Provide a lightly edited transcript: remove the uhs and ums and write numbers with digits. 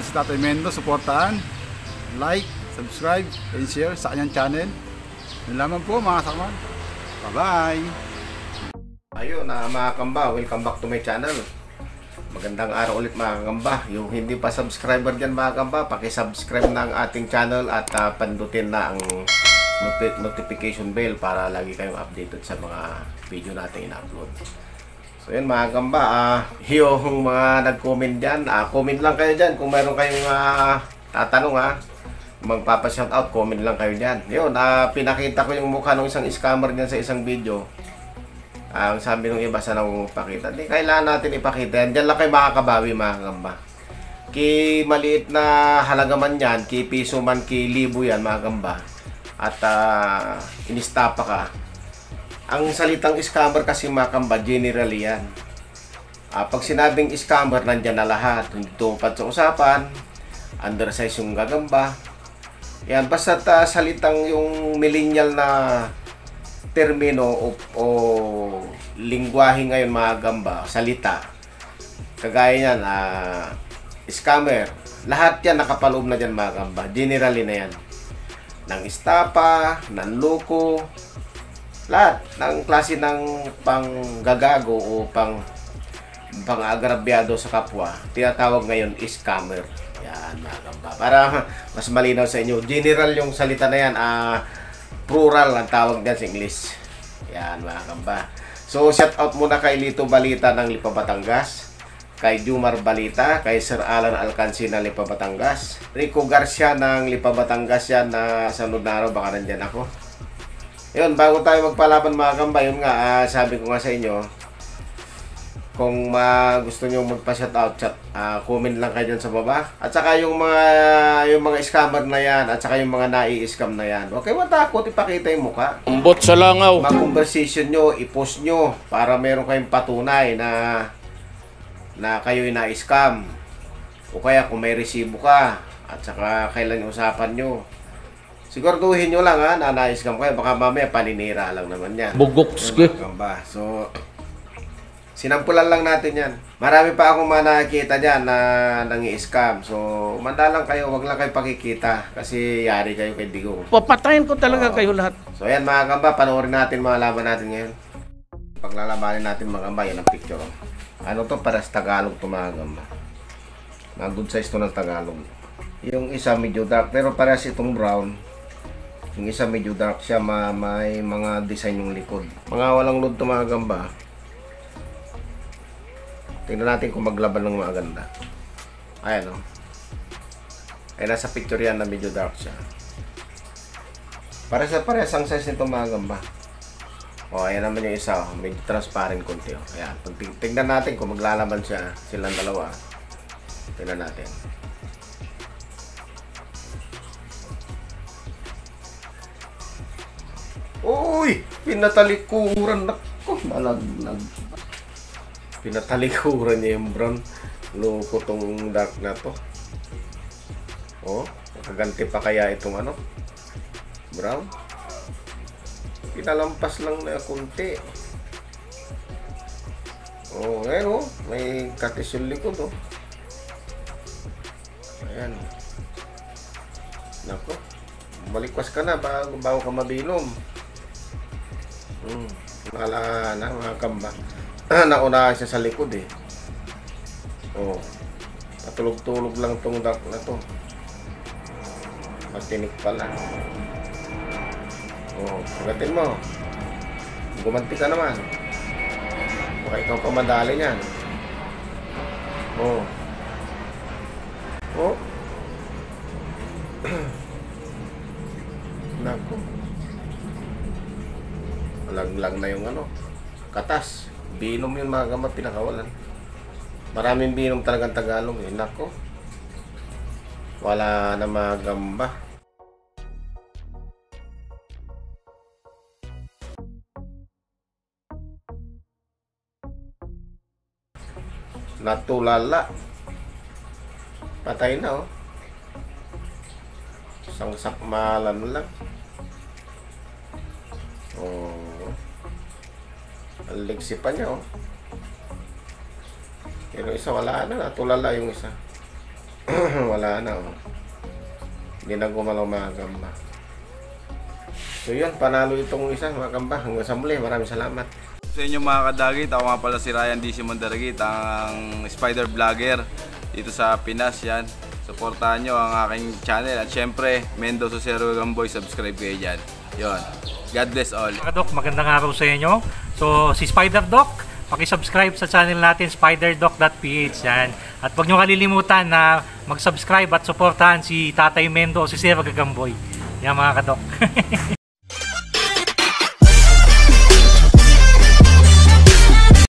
si Tatay Mendo, suportahan, like, subscribe, and share sa kanyang channel. Yun lamang po mga sakman. Bye-bye! Ayun mga kamba, welcome back to my channel. Magandang araw ulit mga kamba. Yung hindi pa subscriber dyan mga kamba, paki-subscribe na ang ating channel at pandutin na ang notification bell para lagi kayong updated sa mga video natin in-upload. So yun mga kamba, yung mga nag-comment dyan, comment lang kayo dyan kung mayroon kayong tatanong magpapa-shoutout, comment lang kayo dyan. Yun, pinakita ko yung mukha ng isang scammer dyan sa isang video. Ang sabi ng iba sa nang pakita, hindi kailangan natin ipakita yan. Diyan lang kayo makakabawi mga kamba. Ki maliit na halaga man yan, ki piso man, ki libo yan mga kamba. At inistapa ka. Ang salitang scammer kasi mga kamba, generally yan. Pag sinabing scammer, nandyan na lahat. Hindi tupad sa usapan, undersize yung gagamba. Yan, basta salitang yung millennial na termino o lingwahe ngayon mga gamba, salita. Kagaya yan, scammer. Lahat yan nakapaloob na dyan mga gamba. Generally na yan. Nang istapa, nang loko, lahat ng klase ng panggagago o pang-agrabyado sa kapwa, tinatawag ngayon scammer. Yan mga gamba. Para mas malinaw sa inyo, general yung salita na yan, plural ang tawag dyan sa English. Yan mga kamba. So shout out muna kay Lito Balita ng Lipa, Batangas, kay Jumar Balita, kay Sir Alan Alcansi ng Lipa, Batangas, Rico Garcia ng Lipa, Batangas yan na sa araw, baka nandyan ako. Yun, bago tayo magpalaban mga kamba, yun nga, sabi ko nga sa inyo, kung gusto nyo magpa-shoutout, comment lang kayo dyan sa baba. At saka yung mga scammer na yan, at saka yung mga nai-scam na yan, huwag kayo matakot, ipakita yung mukha. Umbot sa langaw. Mag-conversation nyo, i-post nyo para meron kayong patunay na kayo'y na-scam. O kaya kung may resibo ka, at saka kailan yung usapan nyo. Siguraduhin nyo lang na na-scam kayo, baka mamaya paninira lang naman yan. Bugokski. So sinampulan lang natin yan. Marami pa akong nakikita dyan na nangi-scam. So, manda lang kayo. Wag lang kayo pakikita. Kasi yari kayo kay Digo. Papatayin ko talaga kayo lahat. So, ayan mga kamba. Panoorin natin mga laban natin ngayon. Paglalabanin natin mga kamba. Yan ang picture. Ano to? Para sa Tagalog to mga kamba. Mga good size to ng Tagalog. Yung isa medyo dark. Pero parehas itong brown. Yung isa medyo dark siya. May mga design yung likod. Mga walang load to mga kamba. Tingnan natin kung maglaban ng mga ganda. Ayan o. Ay nasa picture yan na medyo dark siya. Parehas ang size nito mga gamba. O ayan naman yung isa. Medyo transparent konti o. Ayan. Tingnan natin kung maglalaban siya. Silang dalawa. Tingnan natin. Uy! Pinatalikuran. Naku, malaglag. Pinatalikuran niya yung brown. Loko tong dark na to. Oh, nakaganti pa kaya itong brown. Pinalampas lang na kunti. Oh, ayan oh. May katis yung likod oh. Ayan. Nako. Malikwas ka na bago ka mabinom. Wala na mga kamba. Nauna siya sa likod eh. Oh. Patulog-tulog lang tong dark na to. Matinik pala. Oh, pagatin mo. Gumanti ka naman. Baka ikaw pa madali niyan. Oh. Oh. Nako. Laglag na yung katas. Binom yung mga gamot, pinakawalan. Maraming binom talagang Tagalog eh. Nako. Wala na mga gamba. Natulala. Patay na oh. Isang sakmalan lang. Oh. Ang ligsi pa niya oh. Pero isa wala na, natulala yung isa. Wala na. Oh. Hindi na gumalaw mga kamba. So yun, panalo itong isa mga kamba. Hanggang sa muli, maraming salamat. Sa inyo mga kadagit, ako nga pala si Ryan DC Mondaragit, ang spider vlogger dito sa Pinas. Yan, supportahan nyo ang aking channel. At syempre, Mendo Susero Gamboy, subscribe kayo dyan. Yun, God bless all. Mga Doc, magandang araw sa inyo. So, si Spider Doc, paki-subscribe sa channel natin, spiderdoc.ph yan. At huwag nyo kalilimutan na mag-subscribe at supportahan si Tatay Mendo o si Sir Gagamboy. Yan mga kadok.